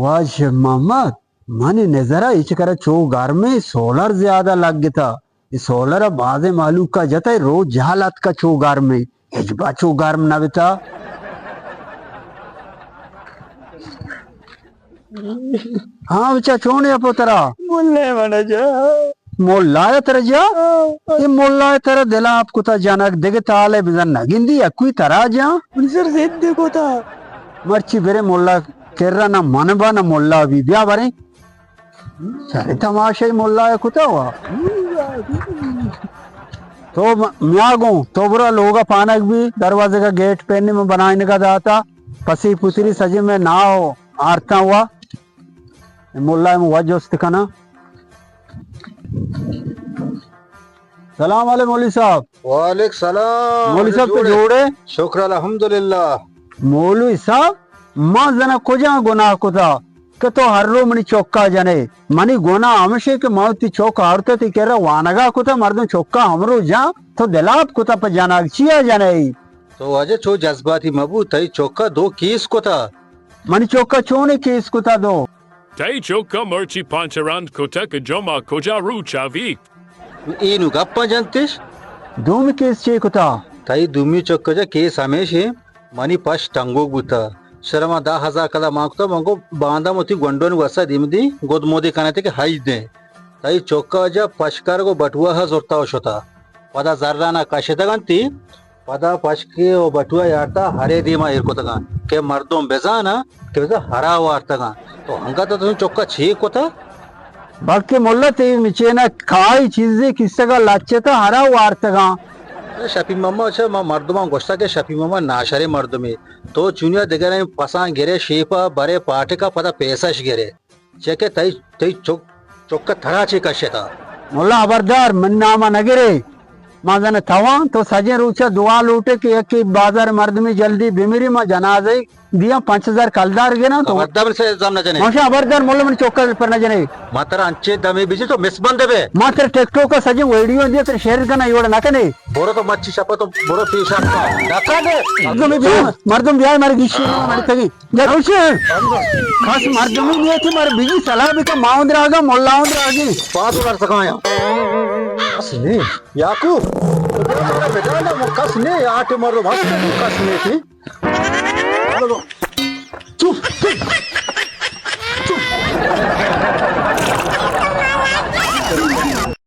واجہ محمد، منی نظر ءَ اے چکر ءَ چو گرمیں، سولر زیادہ لگتا۔ اے سولر ءَ بازیں مہلوک ءَ جتا، روچ جہل اتکا چو گرمیں، ہچبر چو گرم نہ بتا۔ ہاں بچا، چون اے پترا؟ ملا من جا۔ ملا ءَ ترا جا؟ ہاں۔ اے ملا ءَ ترا دلاپ کتا جنک، دگہ تالے بزن نہ گندی، یکوئی ترا جا؟ منی سر ضد کتا۔ مرچی برے ملا کرا، نہ من با نہ ملا بی، بیا بریں۔ سر تماشائی ملا ءَ کتا وا۔ تو م-، میا گوں، تو برا لوگا پانک بی، دروازے کا گیٹ پینی من بنائینگا داتا، پسی پتری سجے میں ناو آرتاں وا۔ ملا ءَ من وت جست کناں۔ سلام علیکم مولوی صاحب۔ وعلیکم سلام۔ مولوی صاحب، تو جوڑ ئے؟ جوڑ ئے؟ شکر الحمدللہ۔ مولوی صاحب، ما زنا کجا گناہ کتا کہ تو ہر رو منی چکا جنے؟ منی گناہ ہمشے کہ ما وتی چک آورتا تئی کرا وانگا کتا، مردم چکا ہمرو جاں، تو دلاپ کتا پہ جنگ، چیا جنے؟ تو واجہ چو جذباتی مبو، تئی چکا دو کیس کتا۔ منی چکا چونے کیس کتا دو؟ تئی چکا مرچی پنچ رند کتگ، جمعہ کجا روچ آوی؟ اے نوں گپاں جنتش۔ دومی کیس چے کتا؟ تئی دومی چکا جا کیس ہمیش ایں، منی پش ٹنگوک بوتا۔ شرما دہ ہزار کدا مان کتا، من گو باندا متی گونڈونی وسا دیم دی، گد مودے کنتے کہ ہج دیں۔ تئی چکا جا پشکار گو بٹوا ہا زرتا و شتا۔ پدا زرانا کشتگ انتی، پدا پشکے و بٹوا یارتا ہرے دیما ایر کتگاں کہ مردم بزاناں کہ بزاں ہرا وارتگاں۔ تو انگت تو چکا چے کتا؟ بلکہ ملا تئی مچینا کائی چیزے کسگا لچتا ہرا وارتگاں۔ شپی مما چہ ما مردماں گوشتا کہ شپی مما ناشریں مردمے۔ تو چونیا دگریں پساں گرے شیپا برے پاٹکا پدا پیسش گرے۔ چہ کہ تئی، تئی چک، چک ءَ ترا چے کشتا؟ ملا ہبردار، من نام ءَ نہ گرے۔ ما زن تواں، تو سجیں روچ ءَ دعا لوٹے کہ یکے بازار مردمے جلدی بمری، ما جنازہ دیاں پنچ ہزار کلدار گراں تو۔ ہبردار من سے الزام نہ جنے۔ ماشا ہبردار ملا من چک ءَ پر نہ جنے۔ ما ترا انچے دمے بجی تو مس بند بے۔ ما تر ٹک ٹوک ءَ سجیں ویڈیو دیا تر شیئر کنا یوڑ نہ کنے۔ برو تو مچی شپا تو برو پیشا۔ نہ کنے۔ مردم بیا، مردم بیا مر گیشی مر تگی۔ جا روشن۔ کس مردمی نیتی مر بگی سلاح بکا، ما اندر آگا، ملا اندر آگی۔ پاس کر سکایا۔ کس نے، یاکو۔ کس نے، آٹے مردم ہست، کس نے تھی۔